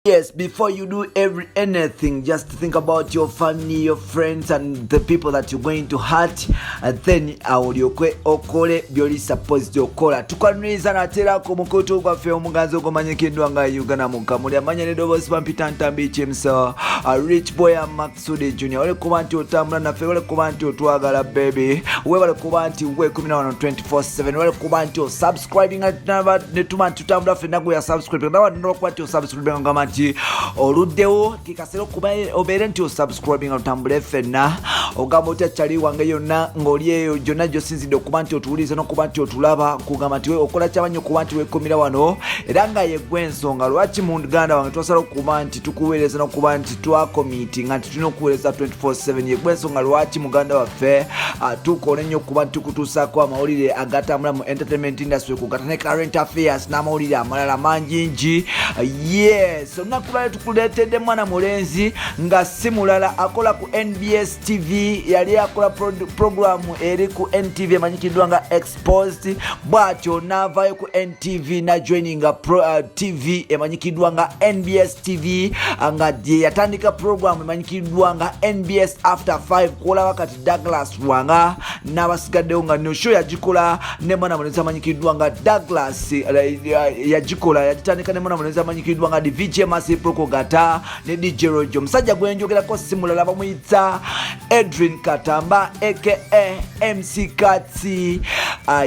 Yes, before you do every anything, just think about your family, your friends, and the people that you're going to hurt, and then olyoke okole byoli supposed okola. Tukwaniriza natera ku mukutu gwaffe omuganzi ogumanyikiddwa nga Uganda Mukamuli, amanya n'eddoboozi bampita Ntambi Kimsa, a rich boy Maxudi Junior. Ole kuba nti otambula naffe, ole kuba nti otwagala baby, webale kuba nti wekumira wano 24/7, webale kuba nti osubscribing netuma nti tutambula ffenna gwe ya subscribing nawe nolwokuba nti osubscribing ngamba nti oluddewo kekaseera okuba obeere nti osubscribing tutambule ffenna. Ogamba otya kyali wange yonna ng'oli eyo gyonna gyosinzidde okuba nti otuwuliriza n'okuba nti otulaba, nkugamba nti okola kyamanyi okuba nti wekumira wano, era nga yeggwa ensonga lwaki muganda wange twasala okuba nti tukuweereza n'okuba nti twacommittinga nti tulina okuweereza 24/7. Yeggwa ensonga lwaki muganda waffe tukola ennyo okuba nti tukutuusaako amawulire agatambula mu entertainment industry kugata ne current affairs n'amawulire amalala mangingi. Yes, olunaku lwali tukuleetedde mwana mulenzi nga si mulala akola ku NBS TV, yali akola programu eri ku NTV emanyikiddwa nga Exposed. Bw'atyo n'avaayo ku NTV najoininga TV emanyikiddwa nga NBS TV, nga gye yatandika programu emanyikiddwa nga NBS After 5, kwolaba kati Douglas Lwanga n'abasigaddewo, nga no show yagikola ne mwana mulenzi amanyikiddwa nga Douglas, yagikola yagitandika ne mwana mulenzi amanyikiddwa nga VJ Masi Prokogata ne DJ Rojo. Omusajja gwenjogerako si mulala, bamuyita Edrine Katamba aka MC Kats.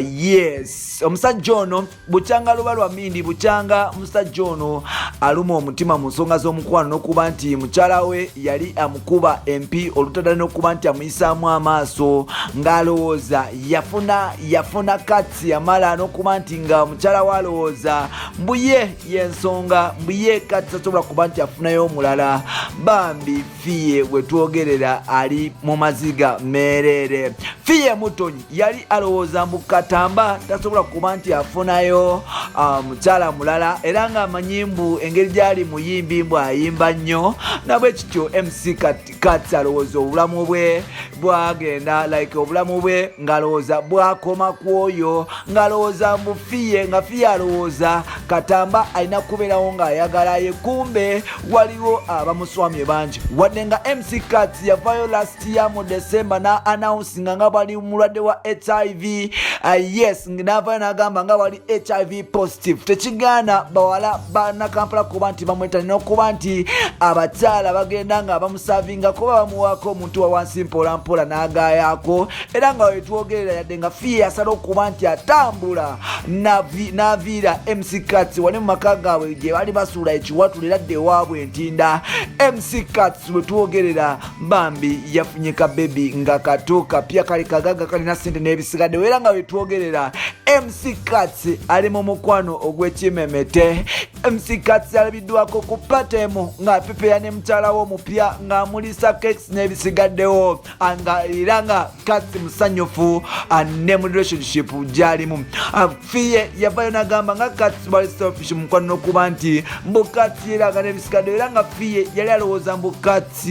Yes, omusajja ono bukyanga luba lwa mindi, bukyanga musajja ono aluma omutima mu nsonga z'omukwano n'okuba nti mukyala we yali amukuba empi olutadala n'okuba nti amuyisaamu amaaso ng'alowooza yafuna Kats yamala, n'okuba nti nga mukyala we alowooza mbuye yensonga mbuye Kats tasobola kuba nti afunayo omulala. Bambi Fiye wetwogerera ali mu maziga meereere. Fiye Mutonyi yali alowooza mbu Katamba tasobola kuba nti afunayo mukyala mulala, era ng'amanyi mbu engeri gyali muyimbi mbu ayimba nnyo, nabwe kityo MC Kats alowooza obulamu bwe bwagenda like obulamu bwe ng'alowooza bwakoma ku oyo, ng'alowooza mbu Fiye, nga Fiye alowooza Katamba alina kubeerawo ng'ayagalaye, kumbe waliwo abamuswamye bangi. Wadde nga MC Kats yavaayo last year mu December na announcinga nga bali mulwadde wa HIV, yes, n'avaayo n'agamba nga bali HIV positive, tekigaana bawala bannakampala kuba nti bamwetani n'okuba nti abakyala bagenda nga bamusavinga kuba bamuwaako omuntu wa wansi mpola mpola n'agaayako. Era nga wetwogerera, yadde nga Fiye yasala okuba nti atambula n'aviira MC Kats wali mu maka gaabwe gye bali basuula ekiwatula era dde ewaabwe entinda, MC Kats wetwogerera bambi yafunye ka baby nga kato kapya kali kagaga kalina sente n'ebisigaddewo. Era nga wetwogerera MC Kats ali mu mukwano ogw'ekimemete. MC Kats alabiddwako ku party emu ng'apepeya ne mukyala we omupya ng'amulisa cakes n'ebisigaddewo, nga era nga Kats musanyufu ne mu relationship gy'alimu. Fiye yavayo n'agamba nga Kats bali selfish mukwano n'okuba nti mbu Kats yeraga n'ebisigaddewo, era nga Fiye yali alowooza mbu Kats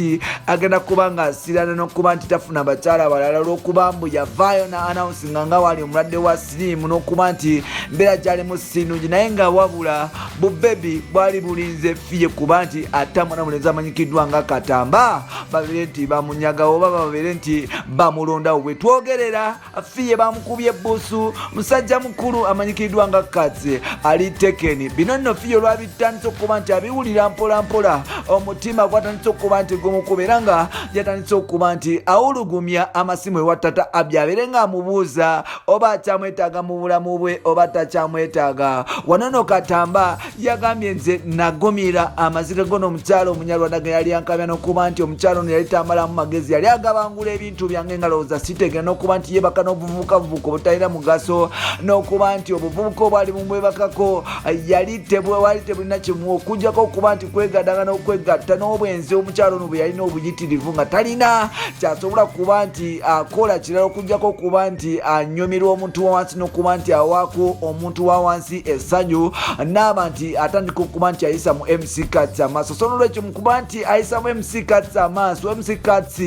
agenda kuba nga asirana n'okuba nti tafuna bakyala balala olw'okuba mbu yavaayo na announcinga nga wali omulwadde wa siriimu n'okuba nti mbeera gyalimu sinungi, naye nga wabula bubebi bwali bulinze Fiye kuba nti ate mwana mulenzi amanyikiddwa nga Katamba babeere nti bamunyagawo oba babeere nti bamulondawo. Bwe twogerera Fiye bamukubye ebbusu, musajja mukulu amanyikiddwa nga Kats ali taken. Bino nno Fiye olwabitandise okuba nti abiwulira mpola mpola, omutima gwatandise okuba nti gumukuba, era nga yatandise okuba nti awulugumya amasimu ewa Tata Abby abeere ng'amubuuza oba akyamwetaaga mu bulamu bwe oba takyamwetaaga. Wano no Katamba yagambye, "Nze nagumira amaziga gono omukyalo omunyarwanda ge yali ankabya n'okuba nti omukyalo ono yali tamalamu magezi, yali agabangula ebintu byange nga lowooza sitegera, n'okuba nti yebaka n'obuvubuka buvubuka obutalina mugaso, n'okuba nti obuvubuka obwali bumwebakako yali tebwali tebulina kimu okugjako okuba nti kwegadanga n'okwegatta n'obwenzi omukyalo ono bwe yalina obuyitirivu, nga talina kyasobola kuba nti akola kirala okugjako okuba nti anyumirwa omuntu wa wansi n'okuba nti awaako omuntu wa wansi essanyu." Naaba nti atandika okuba nti ayisa mu MC Kats amaaso. So nolwekyo mukuba nti ayisa mu MC Kats amaaso, MC Kats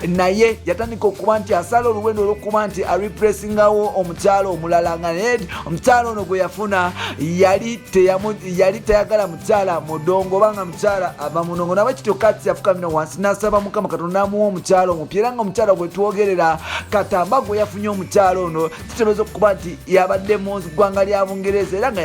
naye Naye yatandika okuba nti asala oluwendo olwokuba nti arepressingawo omukyalo omulala, nga naye omukyalo ono gwe yafuna yali yali tayagala mukyala mudongo obanga mukyala ava munongo. Nabwe kityo Kats yafukamira wansi n'asaba Mukama Katonda n'amuwa omukyala omupya, era nga omukyala gwe twogerera Katamba gwe yafunye omukyala ono kitebeeza okuba nti yabadde mu ggwanga lya Bungereza, era nga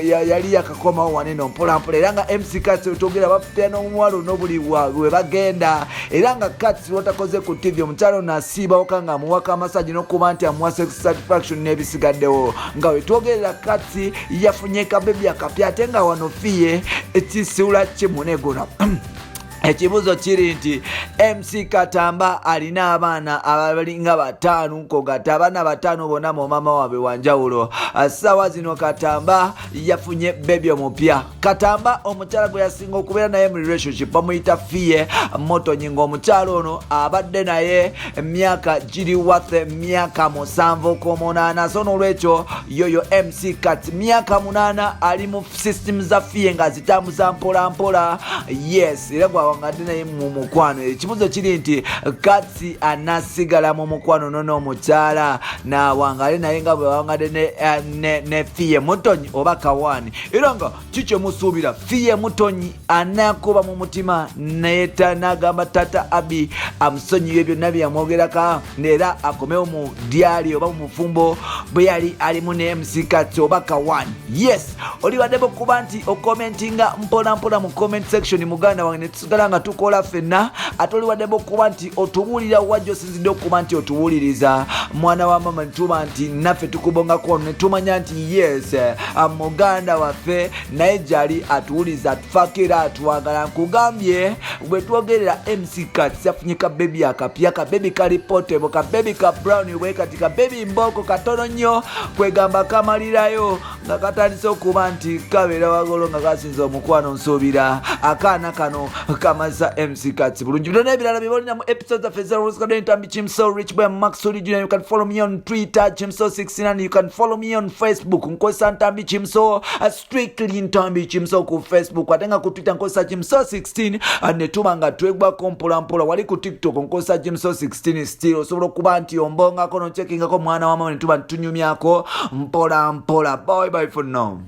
yali yakakomawo waneno mpolampola. Era nga MC Kats wetwogera bapya n'omuwala ono buli we bagenda, era nga Kats lwotakoze ku TV, omukyala ono asiibawoka nga amuwaka amasaji n'okuba nti amuwa sex satisfaction n'ebisigaddewo. Nga wetwogerera Kats yafunye kabebi akapya, ate nga wano Fiye ekisiwula kimunegona. Ekibuuzo kiri nti MC Katamba alina abaana abalinga bataano, nkogata abaana bataano bonna mu maama waabwe wanjawulo. Ssaawa zino Katamba yafunye baby omupya. Katamba omukyala gwe yasinga okubeera naye mu relationship bamuyita Fiye Motonyi, ng'omukyala ono abadde naye emyaka giri worth 7 ku 8. So n'olwekyo yoyo MC Kats myaka 8 ali mu system za Fiye ng'azitambuza mpola mpola. Yes, era gwawangadde naye mu mukwano. Ekibuzo kiri nti Kats anasigala mu mukwano nono omukyala nawangale naye nga bwe wawangadde ne Fiye Mutonyi oba Kawaani? Era nga kikyemusuubira, Fiye Mutonyi anakuba mu mutima neta nagamba Tata Abi amusonyiwe byonna byeyamwogeraka, era akomewo mu dyali oba mu mufumbo bwe yali alimu ne MC Kats oba Kawaani? Yes, olibaddemu okuba nti okomentinga mpolampola mu comment section, muganda wange, netusigala nga tukola ffenna. Ate olibaddemu okuba nti otubuulira wajja osinzidde okuba nti otuwuliriza, mwana wa mama, netuba nti naffe tukubongako netumanya nti yes, muganda waffe naye gyali atuwuliza, atufaako era atwagala. Nkugambye bwe twogerera MC Kats yafunye kabebi akapya, kabebi kali potable, kabebi ka brown bwe kati, kabebi mbooko katono nnyo, kwegamba kamalirayo nga katandise okuba nti kabeera wagolo nga kasinza omukwano. Nsuubira akaana kano kamaza MC Kats bulungi. Byonna ebirala byebalina mu episode zaffe za Ntambi Chimso Rich Boy Max Junior. You can follow me on Twitter, Chimso 69. You can follow me on Facebook, nkozesa Ntambi Chimso, strictly Ntambi Chimso ku Facebook, ate nga ku Twitter nkozesa Chimso 16, netuba nga twegwako mpolampola. Wali ku TikTok nkozesa Chimso 16 still. Osobola okuba nti ombongako nochekingako, mwana wa mama, netuba ntunyumyako mpola mpola. Bye bye for now.